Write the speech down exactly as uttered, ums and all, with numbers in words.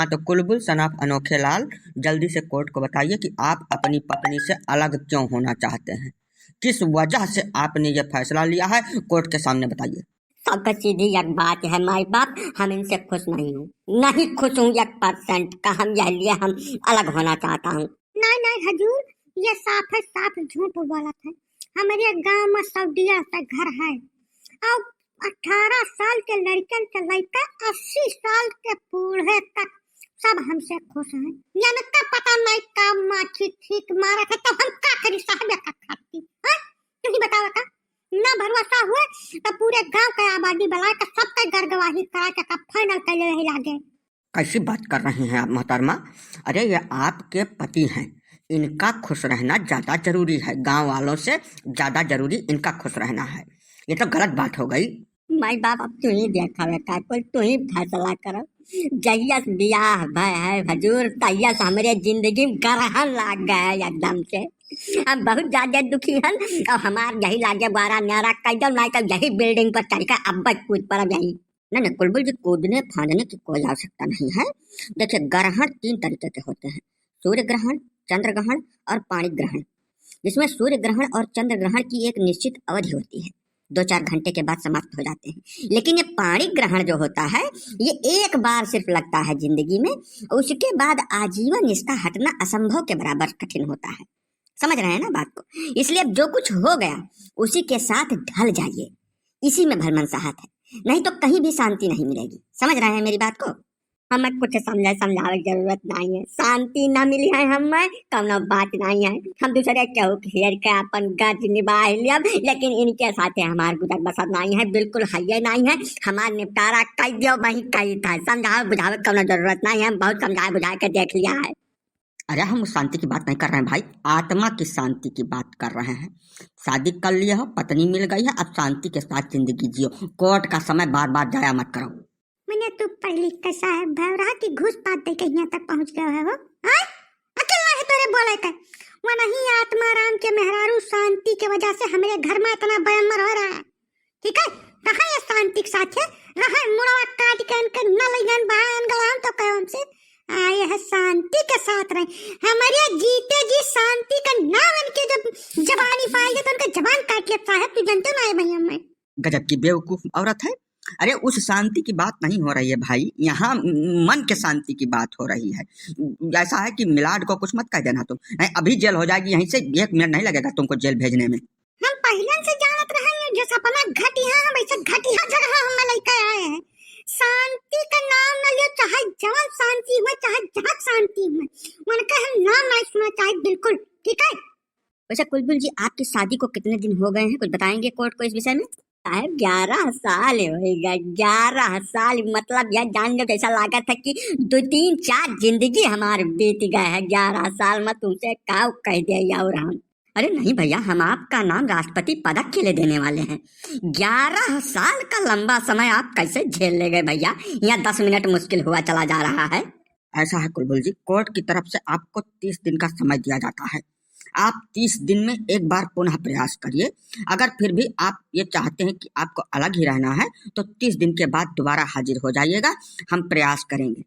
हाँ, तो कुलबुल सन ऑफ अनोखे लाल, जल्दी से कोर्ट को बताइए कि आप अपनी पत्नी से अलग क्यों होना चाहते हैं, किस वजह से आपने ये फैसला लिया है, कोर्ट के सामने बताइए। सबसे सीधी एक बात है माई बाप, हम इनसे खुश नहीं हूँ, नहीं खुश हूँ एक परसेंट का। हम यह लिए हम अलग होना चाहता हूँ। नहीं, नहीं हजूर, ये साफ है, साफ झूठ बोलत है। हमरे गाँव में सौदिया से घर है और अठारह साल के लड़कन से लेकर अस्सी साल के बूढ़े तक सब हमसे खुश हैं। इनका पता नहीं का माखी छींक मारत है, तो हम का करी साहब का खाती, हाँ? तू ही बतावा का? ना भरोसा हुए तो पूरे गांव के आबादी बुला के सबके गरगवाही करा के का फाइनल कर ले रही लागे। कैसी बात कर रही हैं आप मोहतरमा? अरे, ये आपके पति हैं, इनका खुश रहना ज्यादा जरूरी है, गांव वालों से ज्यादा जरूरी इनका खुश रहना है। ये तो गलत बात हो गई। माई बाप, अब तू ही देखावे का, कोई तू ही फैसला करो। जहिया से बियाह भय है हजूर, तहिया से हमरे जिंदगी में ग्रहण लाग गया है एकदम से। हम बहुत ज्यादा दुखी हन और हमार यही लागे बारा न्यारा कह दो, नहीं तो यही बिल्डिंग पर चढ़ के अब कूद पड़ब यहीं। नहीं, नहीं, कुलबुल जी, कूदने फांदने की कोई आवश्यकता नहीं है। देखिए, ग्रहण तीन तरीके के होते हैं, सूर्य ग्रहण, चंद्र ग्रहण और पाणी ग्रहण। जिसमें सूर्य ग्रहण और चंद्र ग्रहण की एक निश्चित अवधि होती है, दो चार घंटे के बाद समाप्त हो जाते हैं। लेकिन ये पाणी ग्रहण जो होता है, ये एक बार सिर्फ लगता है जिंदगी में, उसके बाद आजीवन इसका हटना असंभव के बराबर कठिन होता है। समझ रहे हैं ना बात को? इसलिए अब जो कुछ हो गया, उसी के साथ ढल जाइए, इसी में भर मनसाहत है, नहीं तो कहीं भी शांति नहीं मिलेगी। समझ रहे हैं मेरी बात को? हमें कुछ समझे समझावे की जरूरत नहीं है, शांति ना मिली है हमें, कौनो बात नहीं है। हम दूसरे केहू के हेर के अपन गर्ज निभा लियब, लेकिन इनके साथे हमार गुजर बसर नहीं है, बिल्कुल हइये नहीं है। हमार निपटारा कई दियो, वहीं कही था, समझावे बुझावे कौनो जरूरत नहीं है, हम बहुत समझाए बुझाए के देख लिया है। अरे, हम शांति की बात नहीं कर रहे हैं भाई, आत्मा की शांति की बात कर रहे हैं। शादी कर लिए हो, पत्नी मिल गई है, अब शांति के साथ जिंदगी जियो। कोर्ट का समय बार बार जाया मत करो। मने तू पढ़ लिख के साहेब भय रहा कि घूस पात दे के यहाँ तक पहुँच गए हो, हाँ? अकिल नहीं तोरे बोले के। वो नहीं आत्मा राम के मेहरारू शांति के वजह से हमरे घर में इतना बयम्बर हो रहा है, ठीक है? कहाँ ये शांति के साथ है? रहा मुड़वा काट के इनके न ले जान बहान गए हम तो कहे हमसे। आए है शांति के साथ रहे। हमारे जीते जी शांति का नाम इनके जब जबानी पाए तो उनका जबान काट ले साहेब, तू जानते ना है भैया मैं। गजब की बेवकूफ औरत है। अरे, उस शांति की बात नहीं हो रही है भाई, यहाँ मन के शांति की बात हो रही है। ऐसा है कि मिलाड को कुछ मत कह देना तुम, नहीं अभी जेल हो जाएगी, यहीं से एक मिनट नहीं लगेगा तुमको जेल भेजने में। हम पहले से जानत रहे हैं, जो सपना घटिया, हम ऐसे घटिया जगह हम लइके आए हैं। शांति का नाम न लियो, चाहे जवन शांति हुए, चाहे जहाँ शांति हुए, उनका हम नाम नहीं सुना चाहे बिल्कुल, ठीक है? वैसे कुलबुल जी, आपकी शादी को कितने दिन हो गए हैं, कुछ बताएंगे कोर्ट को इस विषय में? साहब, ग्यारह साल हो गए, ग्यारह साल, मतलब यह जान लो, जैसा लागत है कि दो तीन चार जिंदगी हमार बीत गए है। ग्यारह साल में तुमसे का कह दिया और हम। अरे नहीं भैया, हम आपका नाम राष्ट्रपति पदक के लिए देने वाले हैं। ग्यारह साल का लंबा समय आप कैसे झेल ले गए भैया? यहाँ दस मिनट मुश्किल हुआ चला जा रहा है। ऐसा है कुलबुल जी, कोर्ट की तरफ से आपको तीस दिन का समय दिया जाता है। आप तीस दिन में एक बार पुनः प्रयास करिए। अगर फिर भी आप ये चाहते हैं कि आपको अलग ही रहना है, तो तीस दिन के बाद दोबारा हाजिर हो जाइएगा, हम प्रयास करेंगे।